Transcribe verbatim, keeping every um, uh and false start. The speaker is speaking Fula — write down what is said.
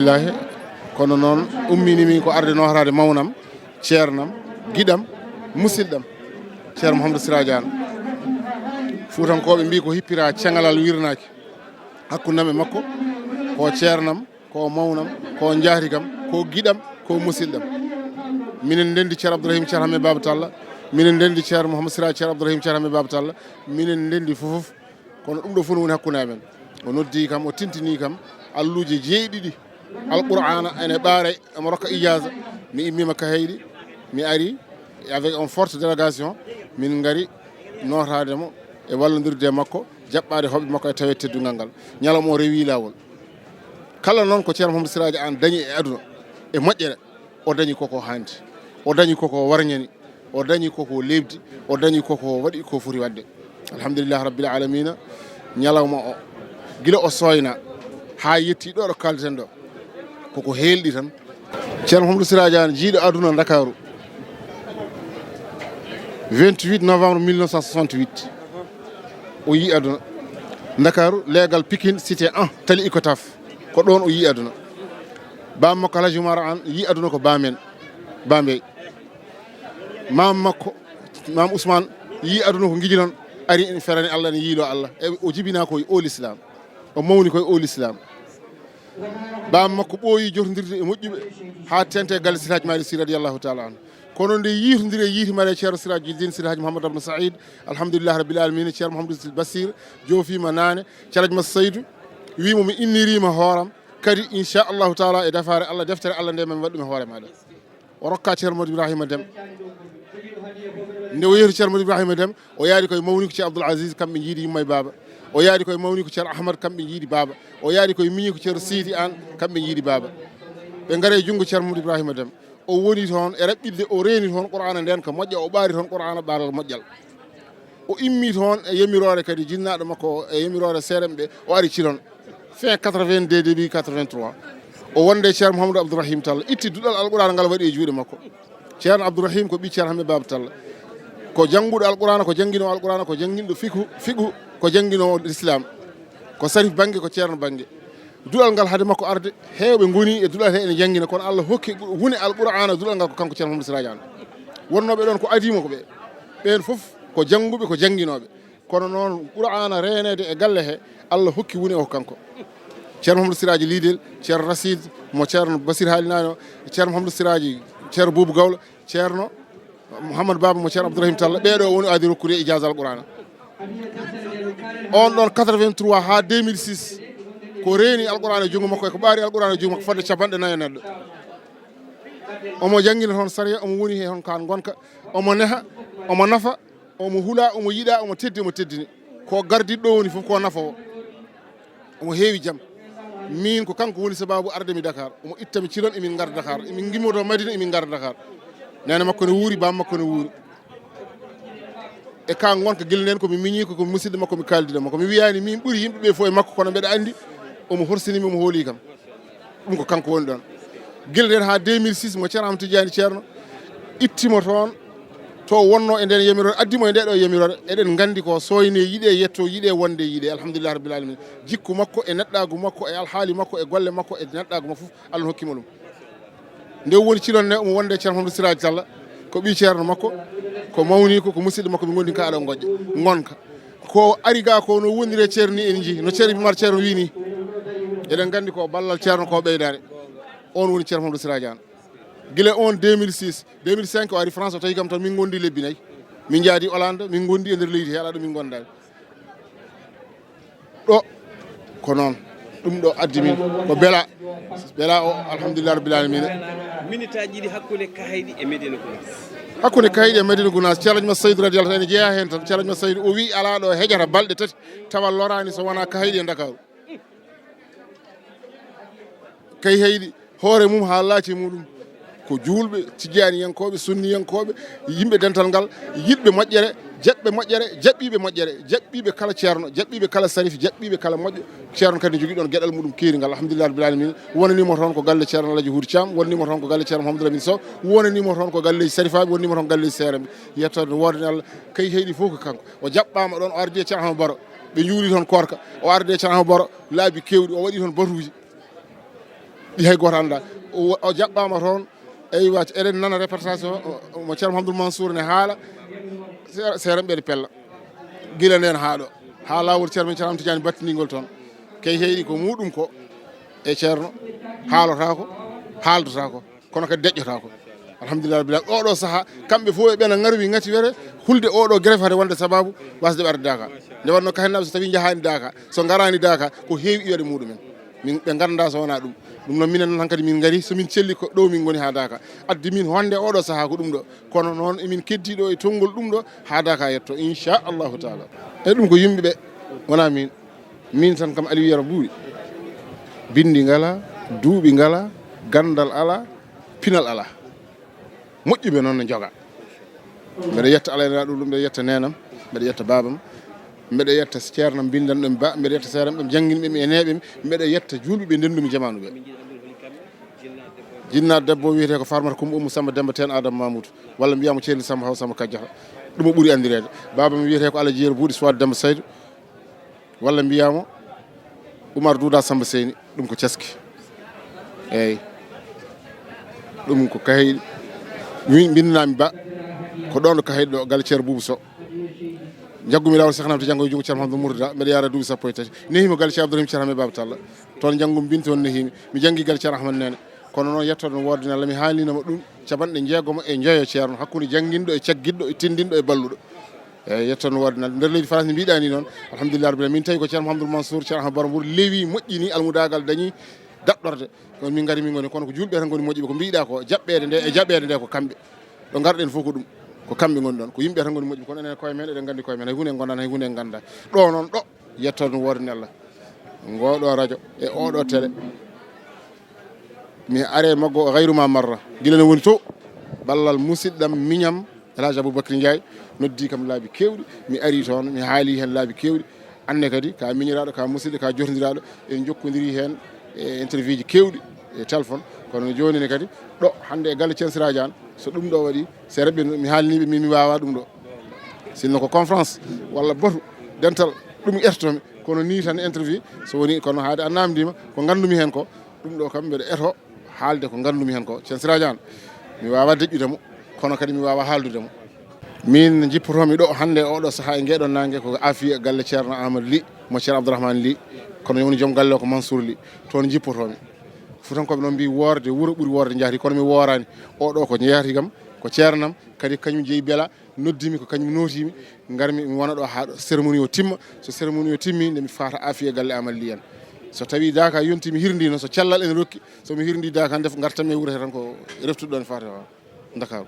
Alhamdulillahi. Kono noon, umminimi ko arde nootoraade mawnam, ceernam, giɗam, musidɗam, Ceerno Mouhamadou Siraji Anne. Fuutankooɓe mbii ko hippira, ceŋalal wirnaaki hakkunde am e makko. Ko ceernam, ko mawnam, ko njaati kam, ko giɗam, ko musidɗam. Minen ndenndi Ceerno Abdourahim Ceerno Hammet Baba Talla, minen ndenndi Ceerno Mouhamadou Siraji Ceerno Abdourahim Ceerno Hammet Baba Talla, minen ndenndi fof. Kono ɗum ɗo fof no woni hakkunde amen. O noddi kam, o tintini kam alluuje jeeɗiɗi. Alqur'aana ene ɓaare, emo rokka ijaaza. Mi immima Kayhayɗi, mi ari avec une forte délégation, min ngari nootaade mo e wallondirde e makko, jaɓɓaade hoɓɓe makko e tawee teddungal ngal. Ñalawma o rewi laawol. Kala noon ko Ceerno Mouhamadou Siraji Anne dañi e aduna, e moƴƴere, o dañi koko haandi, o dañi koko warñani, o dañi koko leebdi, o dañi koko waɗi ko foti waɗde. Alhamdulillahi Rabbil Alamina, ñalawma o, gila o sooyna haa yetti ɗo, ɗo kaalden ɗo, koko heelɗi tan. Ceerno Mouhamadou Siraji Anne, jiyɗo aduna Ndakaaru, vingt-huit novembre mille neuf cent soixante-huit, o yii aduna Ndakaaru, leegal Pikine, cité un, tali Icotaf. Ko ɗoon o yii aduna. Baam makko Alhaji Umar Anne yii aduna ko Baamen, Bambey. Maam makko, Maam Ousmane, yii aduna ko Ngijinon, ari ene ferani Allah, ene yiiloo Allah. E o jibinaa ko e o Lislaam. O mawni ko e o Lislaam. Baam makko ɓooyi jotondirde e moƴƴuɓe haa teeŋti e galle Seydi Hadji Malick Sy radiyallahu taala anhu. Kono nde yiitondiri e yiiti mare Ceerno Sirajuddin Seydi Hadji Mouhamadou Abdou Saïd, alhamdulillahi rabbil alamina, Ceerno Mouhamadou Bassir joofiima naane, Ceerno Hadji Massa Saydou wiimo mi inniriima hooram, kadi inchallahu taala e defaare Allah, deftere Allah nde, mami waɗ ɗum e hoore maaɗa. O rokka Ceerno Modou Ibrahima Dem. Nde o yehi to Ceerno Modou Ibrahima Dem, o yaadi koye mawniiko Ceerno Abdoul Aziz, kamɓe njiidi yumma e baaba. O yaadi koye mawniiko Ceerno Ahmad, kamɓe njiidi baaba. O yaadi koye miñiiko Ceerno Sidi Anne, kamɓe njiidi baaba. Ɓe ngari e junngo Ceerno Modou Ibrahima Dem. O woni toon e raɓɓiɗde, o reeni toon Qur'aana nden ko moƴƴa, o ɓaari toon Qur'aana ɓaaral moƴƴal. O immi toon e yamiroore kadi jinnaaɗo makko o, e yamiroore seeremɓe, o ari Cilon. Fin quatre-vingt-deux, début quatre-vingt-trois. O wonde e Ceerno Mouhamadou Abdourahim Tall, itti duɗal Alqur'aana ngal waɗi e juuɗe makko. Ceerno Abdourahim ko ɓii Ceerno Hammet Baaba Tall. Ko jannguɗo Alqur'aana, ko jannginoowo Alqur'aana, ko jannginɗo fiqhu, fiqhu, ko jannginoowo Lislaam. Ko sarif bannge, ko ceerno bannge. Duɗal ngal hade makko arde, heewɓe ngoni e duɗal he ene njanngina, kono Allah hokki ɓur-, huune Alqur'aana duɗal ngal ko kanko Ceerno Mouhamadou Siraji Anne. Wonnooɓe ɗoon ko adii mo ko ɓe. Ɓeen fof ko jannguɓe, ko jannginooɓe. Kono noon Qur'aana reeneede e galle he, Allah hokki huune o ko kanko. Ceerno Mouhamadou Siraji Lidel, Ceerno Rasid, mo Ceerno Basir haalinaano, Ceerno Mouhamadou Siraji, Ceerno Boubou Gawlo, Ceerno Mouhamadou Baba mo Ceerno Abdourahim Tall, ɓee ɗo woni adii rokkude ijaaza Alqur'aana. On ɗon quatre-vingt-trois haa deux mille six, ko reeni Alqur'aana e junngo makko, e ko ɓaari Alqur'aana e junngo makko fodde capanɗe nayi e neɗɗo. Omo janngina toon sariya, omo woni he toon kaan ngonka, omo neha, omo nafa, omo hula, omo yiɗa, omo teddi, omo teddini. Ko gardiɗo ɗo woni fof, ko nafoowo. Omo heewi jam. Min ko kanko woni sababu arde mi Dakar. Omo itta mi Cilon, emin ngar Dakar. Emin ngimmoto Madina, emin ngar Dakar. Neene makko ne wuuri, baam makko ne wuuri. E ka ngonka gila nden ko mi miñi ko, ko musidɗo makko mi kaaldi mo. Ko mi wiyaani min ɓuri yimɓe ɓe fof e makko, kono mbeɗa anndi omo horsini mi, omo hooli kam. Ɗum ko kanko woni ɗon. Gila nden haa deux mille six mo Ceerno Amadou Tidiani Ceerno itti mo toon to wonno e nden yamirore, addi mo e nde ɗo yamirore. Eɗen nganndi ko sooyne yiɗe yetto, yiɗe wonde yiɗe. Alhamdulillah rabbil alamin. Jikku makko e neɗɗaagu makko e alhaali makko e golle makko e neɗɗaagu makko fof Allah hokki mo ɗum. Nde o woni Cilon ne, omo wonde e Ceerno Mouhamadou Siraji Tall, ko ɓii ceerno makko, ko mawniiko, ko musidɗo makko, ɓe ngondi ka aɗa ngojja, ngonka. Ko ari ga ko no wondiri e ceerno ni en njii, no Ceerno Ibrahima Ceerno wii ni. Eɗen nganndi ko ballal ceerno ko ɓeydaare. On woni Ceerno Mouhamadou Siraji Anne. Gila on deux mille six, deux mille cinq o ari France, o tawi kam tan min ngondi lebbi nayi. Min njaadi Hollande, min ngondi e nder leydi he, alaa ɗo min ngondaani. Ɗo ko noon. Ɗum ɗo addi min ko bela. Bela o, alhamdulillah rabbil alamina. Minitaaji ɗiɗi hakkunde Kayhayɗi e Medina Gounass. Hakkunde Kayhayɗi e Medina Gounass, Ceerno Massa Saydou radiyallahu anhu ene jeyaa heen tan. Ceerno Massa Saydou o wii alaa ɗo heƴata balɗe tati tawa loraani so wonaa Kayhayɗi e Ndakaaru. Kayhayɗi hoore mum haa laaci muɗum ko juulɓe, tijjaaniyankooɓe, sunniyankooɓe, yimɓe dental ngal, yiɗɓe moƴƴere, jaɓɓe moƴƴere, jaɓɓiiɓe moƴƴere, jaɓɓiiɓe kala ceerno, jaɓɓiiɓe kala sarif, jaɓɓiiɓe kala moƴƴo. Ceerno kadi ne jogii ɗoon geɗal muɗum keeringal, alhamdulillah rabbil alamin. Wonanii mo toon ko galle Ceerno Alhaji Huudi Caam, wonanii mo toon ko galle Ceerno Mouhamadou Lamine Sow, wonanii mo toon ko galleeji sarifaaɓe, wonanii mo toon galleeji seeremɓe. Yettoode no woodani Allah, Kayhayɗi fof ko kanko. O jaɓɓaama ɗoon, o ardi e Ceerno Ahmadu Baro. Ɓe njuuli toon koorka, o ardi e Ceerno Ahmadu Baro, laabi keewɗi, o waɗi toon batuuji. Ɗi hay gooto anndaa. O, o jaɓɓaama toon. Eywa, eɗen nana reportage o, o, mo Ceerno Mahamadou Mansour ne haala. Se-, seeɗa mbeɗa pella. Gila ndeen haa ɗo. Haa laawol Ceerno men Ceerno Amadu Tijaani battiningol toon. Key heyɗi ko muɗum ko e Ceerno haalotaako, haaldotaako. Kono kadi deƴƴotaako. Alhamdulillah rabbil alamin. Oɗo saha, kamɓe fof ɓe ɓena ngarwi ngati were, hulde oɗo grève hade wonde sababu wasde ɓe arde Daaka. Nde wonno kahinaaɓe so tawi njahaani Daaka, so ngaraani Daaka, ko heewi iwede muɗumen. Min ɓe ngannda so wonaa ɗum. Ɗum noon minen noon hankadi min ngari, so min celli ko ɗo min ngoni haa Daaka. Addi min wonde oɗo saha ko ɗum ɗo. Kono noon emin keddi ɗo e tonngol ɗum ɗo haa Daaka yetto, inchallahu taala. E ɗum ko yimɓe ɓe, wonaa min. Min tan kam Aliou Yero Buuɗi. Binndi ngala, duuɓi ngala, ganndal ala, pinal ala. Moƴƴuɓe noon no njoga. Mbeɗa yetta Alla e Nelaaɗo ɗum, mbeɗa yetta neenam, mbeɗa yetta baabam, mbeɗa yetta ceernam mbindanɗo mi ba, mbeɗa yetta seeram ɓe jannginɓe mi e neeɓe mi, mbeɗa yetta juulɓe ɓe ndenndu mi jamaanu ɓe. Jinnaɗo debbo wiyetee ko Farmata Kumba Ummu Samba Demba Teen Adama Mamoudou, walla mbiyaa mo Ceerni Samba Haw Samba Kajjata. Ɗum o ɓuri anndireede. Baabam wiyetee ko Alaji Yero Buuɗi Suwaadu Demba Saydu. Walla mbiyaama Umar Duuda Samba Seyni, ɗum ko caski. Eeyi. Ɗum ko kahiɗi. Min mbinnami ba, ko ɗoon ɗo kahiɗi ɗo, galle Ceerno Buubu Sow. Njaggumi laawol Seex Namdi janngo e junngo Ceerno Mahamadou Mourtada, mbeɗa yaara duuɓi sappo e tati. Nehimi galle Ceerno Abdourahim Ceerno Hammet Baaba Talla. Toon njanngumi binndi, toon nehimi. Mi janngi galle Ceerno Ahmad Neene. Kono noon yettoode no woodani Alla, mi haalnino mo ɗum, capanɗe jeegomo e njoyo Ceerno, hakkunde jannginɗo e caggitɗo e tindinɗo e balluɗo. Eeyi, yettoode no woodani Alla. Nder leydi France, mbiɗa ni noon, alhamdulillah rabbil alamin, min tawi ko Ceerno Mouhamadoul Mansour, Ceerno Ahmad Borom Mbour, lewi, moƴƴini, almudaagal dañi daɗɗorde. Kono min ngari, min ngoni, kono ko juulɓe tan ngoni moƴƴuɓe, ko mbiɗa ko, jaɓɓeede nde e jaɓeede nde ko kamɓe. Ɗo ngarɗen fof ko ɗum, ko kamɓe ngoni ɗoon, ko yimɓe tan ngoni moƴƴuɓe, kono enen koye men, eɗen nganndi koye men, hay huunde en ngondaani, hay huunde en nganndaa. Ɗo noon, ɗo, yettoode no woodani Alla. Ngooɗo rajo e oɗo télé, mi are maggo gayru ma marra. Gila no woni to, ballal musidɗam, miñam, El Hadj Aboubacry Ndiaye, noddi kam laabi keewɗi, mi ari toon, mi haali heen laabi keewɗi. Anne kadi, ka miñiraaɗo, ka musidɗo, ka jotondiraaɗo, en jokkodiri heen e interview ji keewɗi e téléphone. Kono jooni ne kadi, ɗo hannde e galle Ceerno Siraaji Aan, so ɗum ɗo waɗi, se reɓɓe mi haalniiɓe, min mi waawaa ɗum ɗo. Sinno ko conférence walla batu dental, ɗum ertotomi, kono nii tan interview, so woni, kono haade a naamndiima, ko nganndumi heen ko, ɗum ɗo kam mbeɗa eto haalde ko nganndumi heen ko. Ceerno Siraaji Aan, mi waawaa deƴƴude mo, kono kadi mi waawaa haaldude mo. Min njippotoomi ɗo hannde oɗo sahaa e ngeeɗo naange ko Afiya galle Ceerno Amadou Ly, mo Ceerno Abdourahmane Ly, kono woni joom galle o ko Mansour Ly, toon njippotoomi. Fuutankooɓe noon mbii woorde wuro ɓuri woorde njaati, kono mi wooraani. Oɗo ko njaati kam, ko ceernam, kadi kañum jeyi bela, noddimi ko kañum nootimi, ngarmi mi wona ɗo haa ɗo cérémonie o timma. So cérémonie o timmi, nde mi faata Afiya galle Amadou Ly en. So tawi daaka yonti mi hirndi noon, so cellal ene rokki, so mi hirndi daaka ndef ngartam e wuro he tan ko reftude ɗo ne faata Ndakaaru.